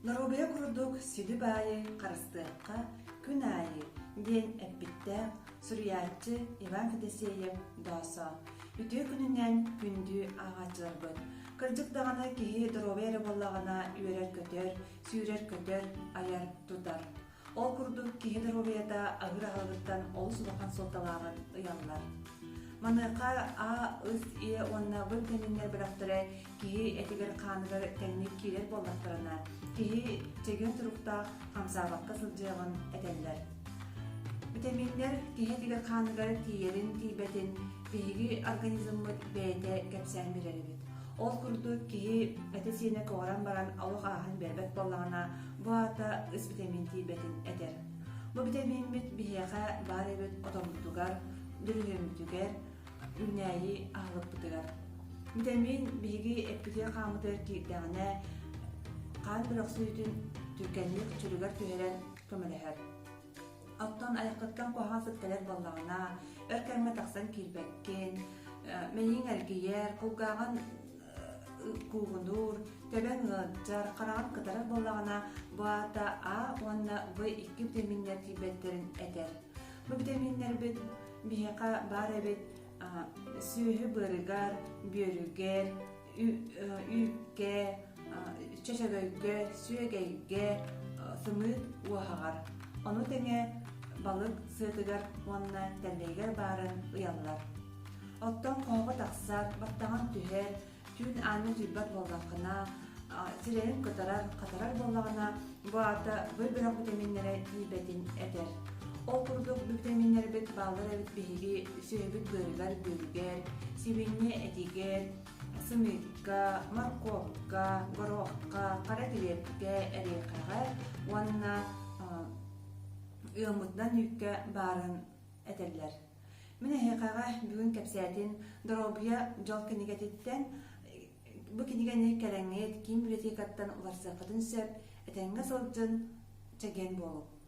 Доруобуйа курдук сүдү баайы харыстыахха күн аайы диэн эппиттээх суруйааччы Иван Федосеев Доосо. Үтүө күнүнэн күндү ааҕааччыларбыт! Кырдьык даҕаны киһи доруобай эрэ буоллаҕына үөрэр-көтөр, сүүрэр-көтөр, айар-тутар. Ол курдук киһи доруобуйата аһыыр аһылыгыттан олус улахан суолталааҕын ыйаллар. Маныаха А, С, Е уонна В витаминнэр бөлөхтөрө киһи этигэр-хааныгар тэҥник киирэр буоллахтарына, киһи чэгиэн туруктаах хамсаабакка сылдьыаҕын этэллэр. Витаминнэр киһи этигэр-хааныгар тиийэрин-тиийбэтин биһиги организммыт бэйэтэ кэпсээн билэр эбит. Ол курдук киһи этэ-сиинэ көҕөрөн баран олох ааһан биэрбэт буоллаҕына, бу аата ыс битэмиин тиийбэтин этэр. Бу битэмииммит биһиэхэ баар эбит отоммутугар, дөлүһүөммүтүгэр, үүнээйи аһылыкпытыгар. Битэмиин биһиги эппитигэр-хааммытыгар киирдэҕинэ, хаан бөлөхсүйүүтүн түргэнник чөлүгэр түһэрэн көмөлөһөр. Оттон айаххыттан куһаҕан сыт кэлэр буоллаҕына, өр кэмҥэ тахсан киирбэккин, мэйииҥ эргийэр, кулгааҕын куугунуур, төбөҥ ыалдьар, хараҕын кытарар буоллаҕына, бу аата А уонна В икки битэмииннэр тиийбэттэрин этэр. Бу битэмииннэрбит биһиэхэ баар эбит сүөһү быарыгар, бүөрүгэр, үүккэ, чөчөгөйгө, сүөгэйгэ, сымыыт уоһаҕар. Ону тэҥэ балык сыатыгар уонна тэллэйигэр баарын ыйаллар. Оттон хоһоҕо тахсар, баттаҕын түһэр, түүн аанньа утуйбат буоллаххына, сирэйин кытарар, хатарар буоллаҕына, бу аата быр бөлөх битэмииннэрэ тиийбэтин этэр. Ол курдук битэмииннэрбит бааллар эбит биһиги сүөһүбүт быарыгар, бүөрүгэр, сибиинньэ этигэр, сымыыкка, моркуопка, горохха, хара килиэпкэ, эриэхэҕэ уонна ыаммытынан үүккэ баарын этэллэр. Мин эһиэхэҕэ бүгүн кэпсээтин Доруобуйа дьол кинигэтиттэн бу кинигэни кэлэҥҥит киин библиотекаттан уларсыаххытын сөп, этэҥҥэ сылдьын, чэгиэн буолуҥ.